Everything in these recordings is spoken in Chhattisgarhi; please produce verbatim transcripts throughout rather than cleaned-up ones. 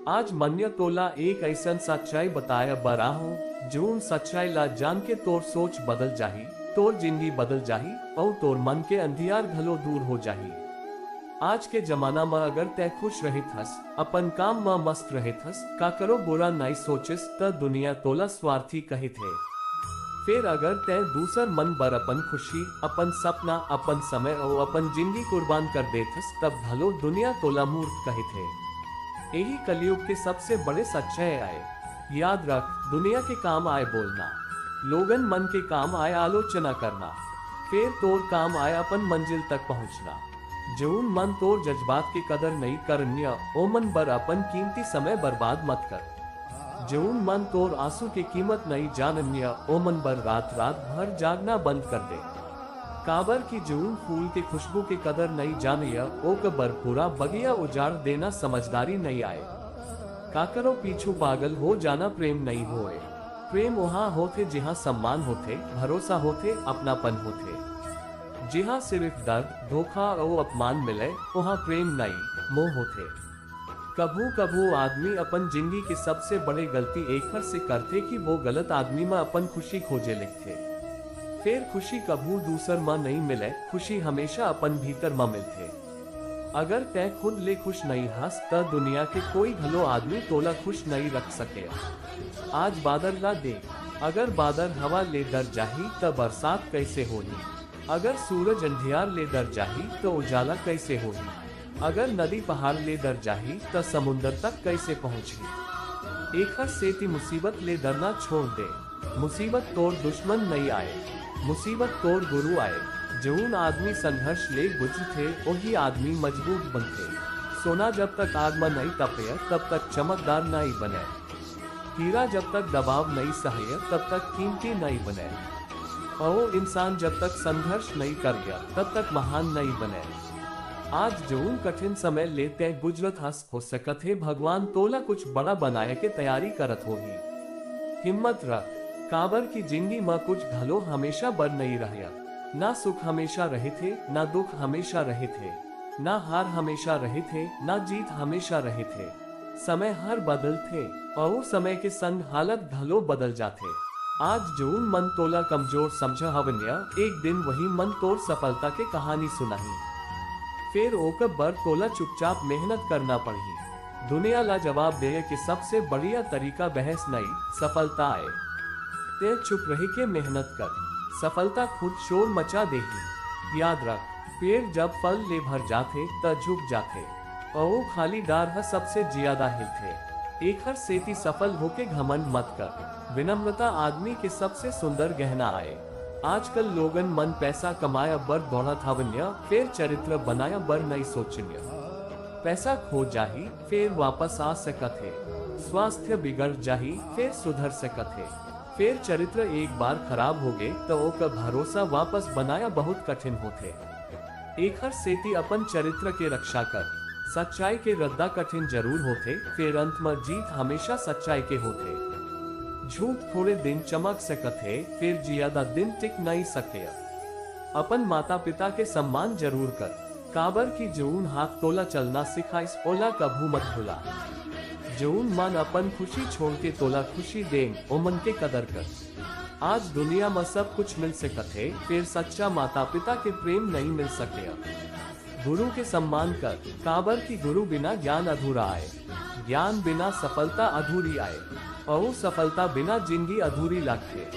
आज मन्य तोला एक अइसन सच्चाई बताय बर आहूं, जऊन सच्चाई ला जान के तोर सोच बदल जाही, तोर जिंदगी बदल जाही, अऊ तोर मन के अंधियार घलो दूर हो जाही। आज के जमाना म अगर तैं खुश रहित हस, अपन काम म मस्त रहित हस, काकरो बुरा नइ सोचिस, त दुनिया तोला स्वार्थी कहिथे। फेर अगर तैं दूसर मन बर अपन खुशी, अपन सपना, अपन समय अऊ अपन जिंदगी कुर्बान कर देथस, तब घलो दुनिया तोला मूर्ख कहिथे। एही कलयुग के सबसे बड़े सच्चाई आय। याद रख, दुनिया के काम आय बोलना, लोगन मन के काम आय आलोचना करना, फेर तोर काम आय अपन मंजिल तक पहुंचना। जऊन मन तोर जज्बात के कदर नइ करन या, ओमन बर अपन कीमती समय बर्बाद मत कर। जऊन मन तोर आंसू के कीमत नइ जानन या, ओमन बर रात-रात भर जागना बंद कर दे। काबर कि जऊन फूल के खुशबू के कदर नइ जाने या, ओकर बर पूरा बगिया उजाड़ देना समझदारी नइ आय। काकरो पीछू पागल हो जाना प्रेम नइ होय। प्रेम उहां होथे, जिहां सम्मान होथे, भरोसा होथे, अपनापन होथे। जिहां सिरिफ दर्द, धोखा अऊ अपमान मिले, उहां प्रेम नइ, मोह होथे। कभू-कभू आदमी अपन जिंदगी के सबसे बड़े गलती एखर से करथे कि वो गलत आदमी म अपन खुशी खोजे लेगथे। फेर खुशी कभू दूसर म नइ मिले, खुशी हमेशा अपन भीतर म मिलथे। अगर तैं खुद ले खुश नइ हस, त दुनिया के कोई घलो आदमी तोला खुश नइ रख सके। आज बादर ला देख, अगर बादर हवा ले डर जाही, त बरसात कइसे होही? अगर सूरज अंधियार ले डर जाही, त उजाला कइसे होही? अगर नदी पहाड़ ले डर जाही, त समुंदर तक कइसे पहुंचही? एखर सेती मुसीबत ले डरना छोड़ दे। मुसीबत तोर दुश्मन नइ आय, मुसीबत तोर गुरु आय। जऊन आदमी संघर्ष ले गुजरथे, ओही आदमी मजबूत बनथे। सोना जब तक आग म नइ तपय, तब तक चमकदार नइ बनय। हीरा जब तक दबाव नइ सहय, तब तक कीमती नइ बनय। अऊ इंसान जब तक संघर्ष नइ करय, तब तक महान नइ बनय। आज जऊन कठिन समय ले तैं गुजरत हस, हो सकत हे भगवान तोला कुछ बड़ा बनाय के तैयारी करत होही। हिम्मत रख, काबर कि जिंदगी म कुछ घलो हमेशा बर नइ रहय। ना सुख हमेशा रहिथे, ना दुख हमेशा रहिथे, ना हार हमेशा रहिथे, ना जीत हमेशा रहिथे। समय हर बदलथे, अऊ समय के संग हालत घलो बदल जाथे। आज जऊन मन तोला कमजोर समझ हवय, एक दिन वही मन तोर सफलता के कहानी सुनाही। फेर ओकर बर तोला चुपचाप मेहनत करना पड़ही। दुनिया ला जवाब देय के सबसे बढ़िया तरीका बहस नइ, सफलता आय। तैं चुप रहि के मेहनत कर, सफलता खुद शोर मचा देही। याद रख, पेड़ जब फल ले भर जाथे, त झुक जाथे, अऊ खाली डार ह सबसे जियादा हिलथे। एखर सेती सफल होके घमंड मत कर। विनम्रता आदमी के सबसे सुंदर गहना आय। आजकल लोगन मन पैसा कमाय बर दौड़त हवय, फेर चरित्र बनाय बर नइ सोचन। पैसा खो जाही, फेर वापस आ सकत हे। स्वास्थ्य बिगड़ जाही, फेर सुधर सकत हे। फेर चरित्र एक बार खराब होगे, त ओकर भरोसा वापस बनाय बहुत कठिन होथे। एखर सेती अपन चरित्र के रक्षा कर। सच्चाई के रद्दा कठिन जरूर होथे, फेर अंत म जीत हमेशा सच्चाई के होथे। झूठ थोड़े दिन चमक सकत हे, फेर जियादा दिन टिक नइ सके। अपन माता-पिता के सम्मान जरूर कर, काबर कि जऊन हाथ तोला चलना सिखाइस, ओला कभू मत भुला। जऊन मन अपन खुशी छोड़ के तोला खुशी देन, ओमन के कदर कर। आज दुनिया म सब कुछ मिल सकत हे, फेर सच्चा माता-पिता के प्रेम नइ मिल सके। गुरु के सम्मान कर, काबर कि गुरु बिना ज्ञान अधूरा आय, ज्ञान बिना सफलता अधूरी आय, अऊ सफलता बिना जिंदगी अधूरी लागथे।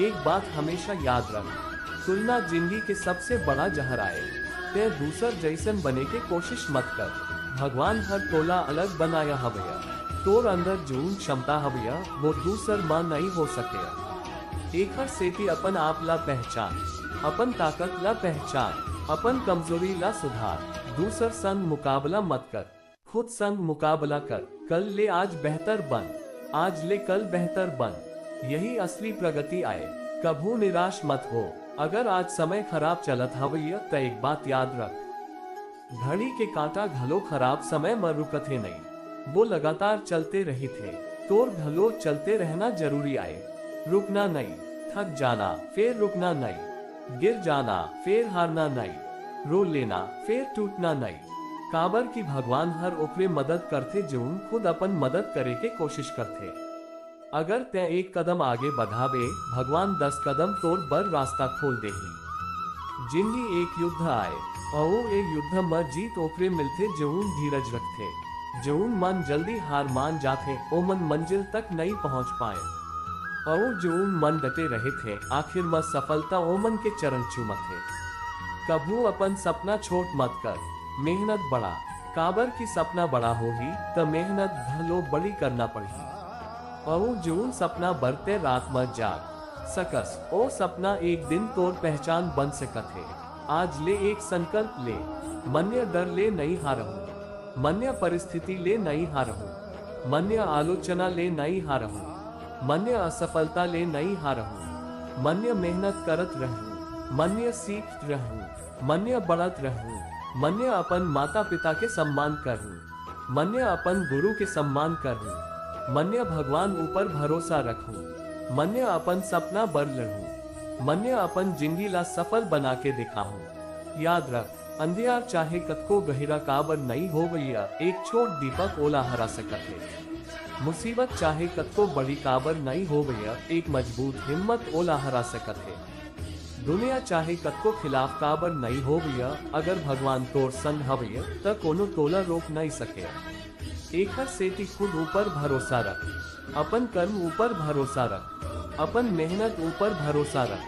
एक बात हमेशा याद रख, तुलना जिंदगी के सबसे बड़ा जहर आय। तैं दूसर जइसन बने के कोशिश मत कर, भगवान हर तोला अलग बनाय हवय। तोर अंदर जऊन क्षमता हवय, वो दूसर म नइ हो सके। एखर सेती अपन आप ला पहचान, अपन ताकत ला पहचान, अपन कमजोरी ला सुधार। दूसर संग मुकाबला मत कर, खुद संग मुकाबला कर। कल ले आज बेहतर बन, आज ले कल बेहतर बन, यही असली प्रगति आय। कभू निराश मत हो। अगर आज समय खराब चलत हवय, त एक बात याद रख, घड़ी के कांटा घलो खराब समय म रुकथे नइ, वो लगातार चलते रहिथे। तोर घलो चलते रहना जरूरी आय। रुकना नइ, थक जाना, फेर रुकना नइ, गिर जाना, फेर हारना नइ, रो लेना, फेर टूटना नइ। काबर कि भगवान हर ओकरे मदद करथे, जउन खुद अपन मदद करे के कोशिश करथे। अगर तैं एक कदम आगे बढ़ाबे, भगवान दस कदम तोर बर रास्ता खोल देही। जिंदगी एक युद्ध आय, अउ ए युद्ध म जीत ओकरे मिलथे, जउन धीरज रखथे। जउन मन जल्दी हार मान जाथे, ओमन मंजिल तक नइ पहुंच पाए। अउ जउन मन डटे रहिथे, आखिर म सफलता ओमन के चरण चूमथे। कभू अपन सपना छोट मत कर, मेहनत बढ़ा, काबर कि सपना बड़ा होही, त मेहनत घलो बड़ी करना पड़ही। अउ जउन सपना बर तैं रात म जाग सकस, ओ सपना एक दिन तोर पहचान बन सकत हे। आज ले एक संकल्प ले, मन्य डर ले नइ हारहूं, मन्य परिस्थिति ले नइ हारहूं, मन्य आलोचना ले नइ हारहूं, मन्य असफलता ले नइ हारहूं, मन्य मेहनत करत रहूं, मन्य सीखत रहूं, मन्य बढ़त रहूं, मन्य अपन माता पिता के सम्मान करहूं, मन्य अपन गुरु के सम्मान करहूं, मन्य भगवान ऊपर भरोसा रखहूं, मन्य अपन सपना बर लड़हूं, मन्य अपन जिंदगी ला सफल बना के दिखाहूं। याद रख, अंधियार चाहे कतको गहिरा काबर नइ होवय, एक छोट दीपक ओला हरा सकत हे। मुसीबत चाहे कतको बड़ी काबर नइ होवय, एक मजबूत हिम्मत ओला हरा सकत हे। दुनिया चाहे कतको खिलाफ काबर नइ होवय, अगर भगवान तोर संग हवय, त कोनो तोला रोक नइ सकय। एखर सेती खुद ऊपर भरोसा रख, अपन कर्म ऊपर भरोसा रख, अपन मेहनत ऊपर भरोसा रख,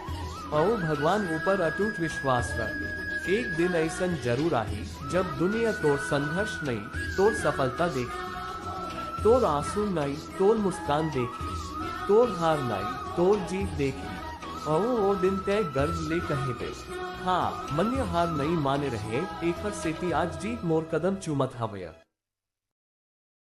अउ भगवान ऊपर अटूट विश्वास रख। एक दिन अइसन जरूर आही, जब दुनिया तोर संघर्ष नइ, तोर सफलता देखही, तोर आंसू नइ, तोर मुस्कान देखही, तोर हार नइ, तोर जीत देखही। अउ ओ दिन तैं गर्व ले कहिबे, हां, मन्य हार नइ माने रहेंव, एखर सेती आज जीत मोर कदम चूमत हवय।